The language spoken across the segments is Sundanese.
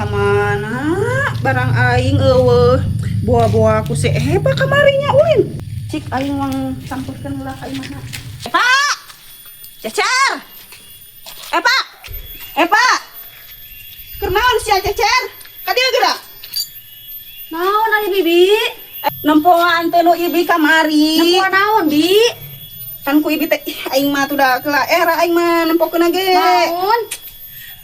Kamana barang aing euweuh. Boa-boa ku si Epa kamarinya ulin. Cik aing wang sampurkeun heula ka imahna. Epa! Cecer! Epa! Epa! Keur naon sia, Cecer? Ka dieu geura. Naon ari, Bibi? Nempoan teu nu Ibi kamari? Nempoan naon, Bi? Kan ku Ibi teh, ih, aing mah tuh da keula era aing mah nempokeun ge. Naon?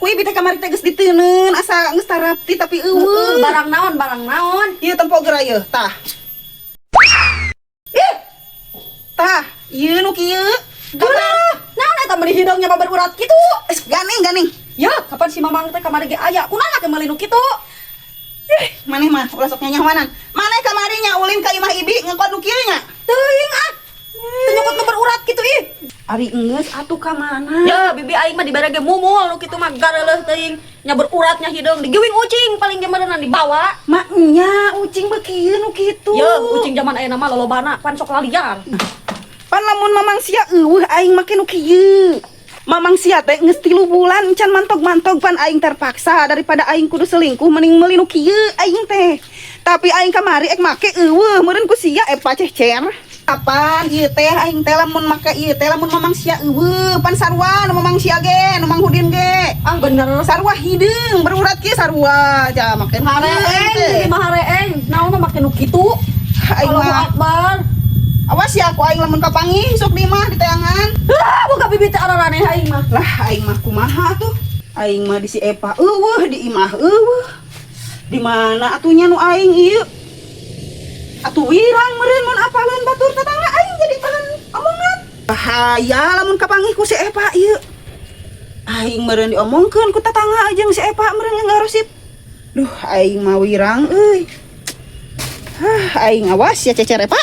Ku Ibi teh kamari teh geus diteuneun asa geus tarapti, tapi euweuh. Barang naon, barang naon? Ieu tempo geura ieu, tah. Ih. Tah, ieu nu kieu. Geura. Naon eta meuli hideungnya baberurat kitu? Eh, ganing ganing. Ya, kapan si Mamang teh kamari ge aya? Kunaon ge meuli nu kitu? Ih, maneh mah ulah sok nyanyahoanan. Maneh kamari nya ulin ka imah Ibi ngekot nu kieu nya? Teuing ah. Teu nyokot nu berurat kitu ih. Ari enggeus atuh ka mana? Ya, Bibi, aing mah dibere ge mumul nu kitu mah, gareleuh teuing. Nya beruratnya hideung digiwing ucing paling ge meureunna dibawa. Maknya ucing beuki ieu nu kitu. Ya, ucing zaman ayeuna mah lolobana pan sok laliar. Pan lamun Mamang sia euweuh, aing make nu kieu. Mamang sia teh geus 3 bulan can mantog-mantog, pan aing terpaksa daripada aing kudu selingkuh mending meuli nu kieu aing teh. Tapi aing kamari ek make euweuh meureun ku sia, Epa Cecer. Kapan ieu teh aing teh lamun make ieu teh lamun Mamang sia euweuh, pan sarua nu Mamang sia ge, nu Mang Hudin ge. Ah, bener. Sarua hideung berurat kieu sarua ja make nu kieu aing Hareeng, teh. Bibi mah hareeng. Naon mah make nu kitu? Aing Allahu mah Akbar. Awas ya aku aing lamun kapanggih sok di mah diteangan. Ah, boga Bibi teh araraneh aing mah. Lah, aing mah kumaha tuh? Aing mah di si Epa euweuh, di imah euweuh. Di mana atunya nu aing ieu? Atuh wirang meureun mun apaleun batur tetangga aing jadi bahan omongan. Bahaya lamun kapanggih ku si Epa ieu. Aing meureun diomongkeun ku tetangga jeung si Epa meureun ngarosip. Duh, aing mah wirang euy. Hah, aing awas ya, Cecer Epa.